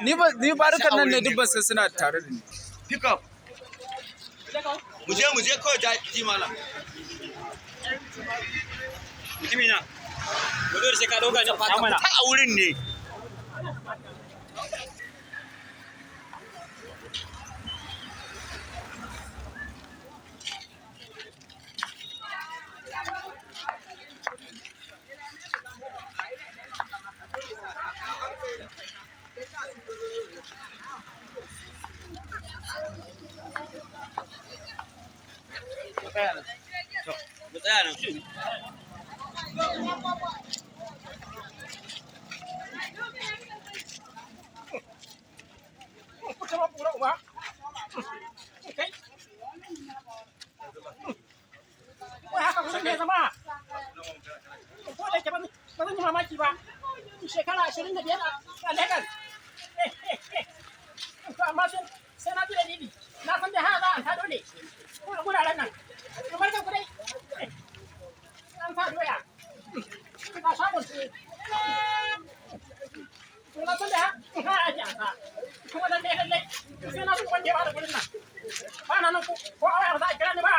Ni ba ni barukan nan ne duk ban san suna tare da ni. Pick up. Mu je kawai ta ji malam. Mutumina. Dole sai ka dauka ne. Ka fita a wurin ne. Mu tsaya nan. Mu tsaya nan. Wai haka wurin ne zama. Ko da yake ba zan yi mamaki ba. Shekara 25 a Legas. To amma sai na ji dalili. Na san dai haka za a ta dole. Guraren nan. Kamar kan kudai. An sa doya. Ga shagon su. To na san dai haka ake ansa. Kuma lallai lallai sai na san wanda ya bada gurin nan. Ba na nan ko a waya ba za a kira ni ba.